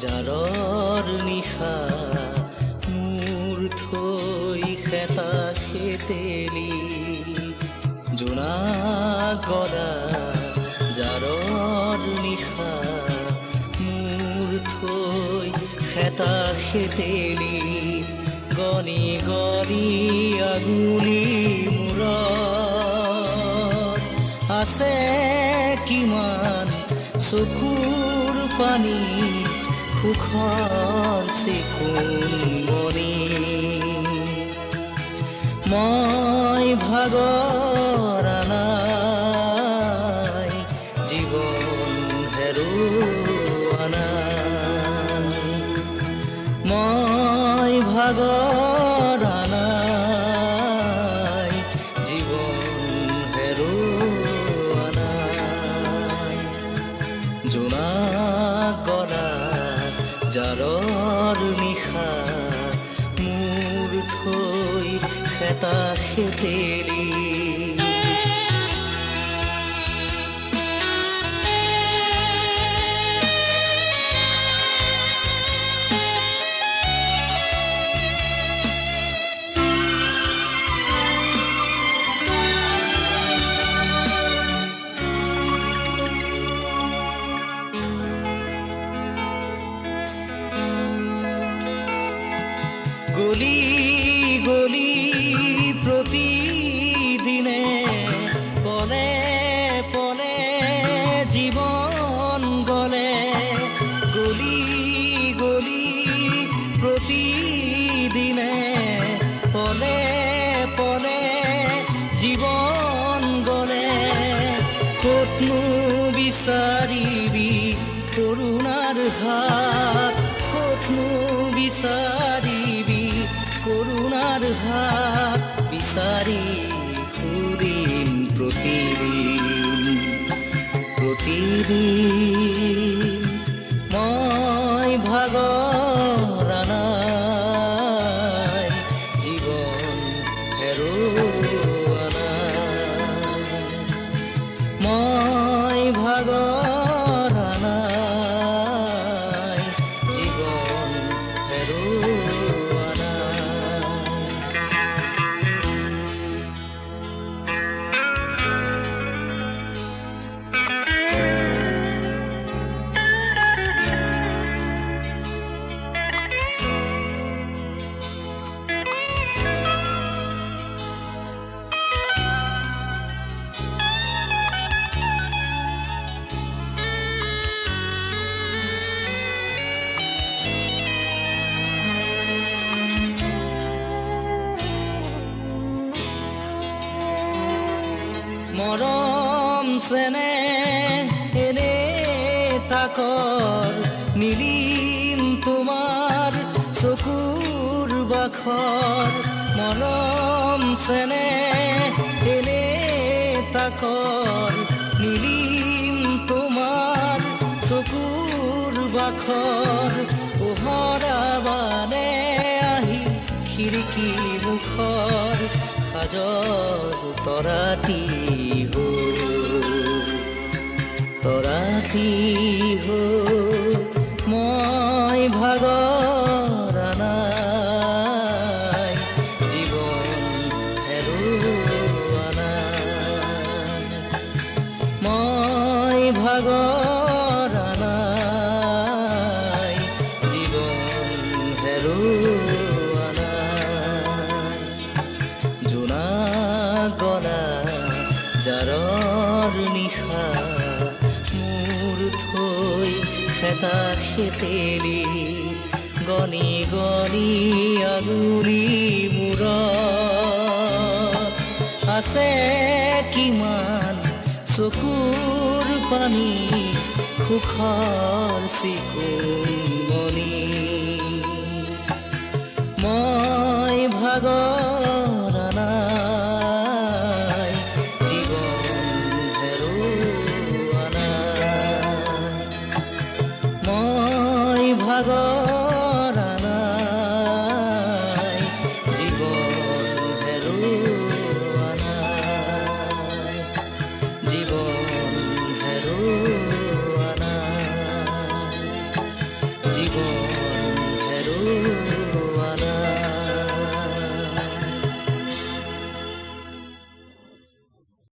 জাৰৰ নিশা মূৰ থৈ খেতা খেতেলি, জোনাক গলা জাৰৰ নিশা মূৰ থৈ খেতা খেতেলি, গনি গনি আগুলি মূৰত আছে কিমান চকুৰ পানী, সুখৰ চিকুণমণি। মই ভাগৰা নাই, জীৱন হেৰুৱা নাই, মই ভাগৰা নাই, জীৱন হেৰুৱা নাই। জোনাক গলা জাৰৰ নিশা মূৰ থৈ খেতা খেতেলি। গলি গলি প্ৰতিদিনে পলে পলে জীৱন গলে, গলি গলি প্ৰতিদিনে পলে পলে জীৱন গলে, ক'তনো বিচাৰিবি কৰোণাৰ হাত, ক'তনো বিচাৰিবি কৰোণাৰ হাত, বিচাৰি ফুৰিম প্ৰতিদিন প্ৰতিদিন। মই ভাগৰা নাই, জীৱন হেৰুৱা নাই, মই ভাগৰা নাই, জীৱন হেৰুৱা নাই। মৰম চেনেহ এনে তাকৰ নীলিম তোমাৰ চকুৰ বাখৰ, মৰম চেনেহ এনে তাকৰ নীলিম তোমাৰ চকুৰ বাখৰ, পোহৰাবানে আহি খিৰিকী মুখৰ সাজৰ তৰাতি हो, তৰাতি हो, মই ভাগৰা নাই, জীৱন হেৰুৱা নাই, মই ভাগৰা নাই, জীৱন হেৰুৱা নাই। জোনাক গলা জাৰৰ নিশা মূৰ থৈ খেতা খেতেলি, গনি গনি আগুৰি মূৰত আছে কিমান চকুৰ পানী, সুখৰ চিকুণমণি। মই ভাগৰা নাই, জীৱন হেৰুৱা নাই। মই ভাগৰা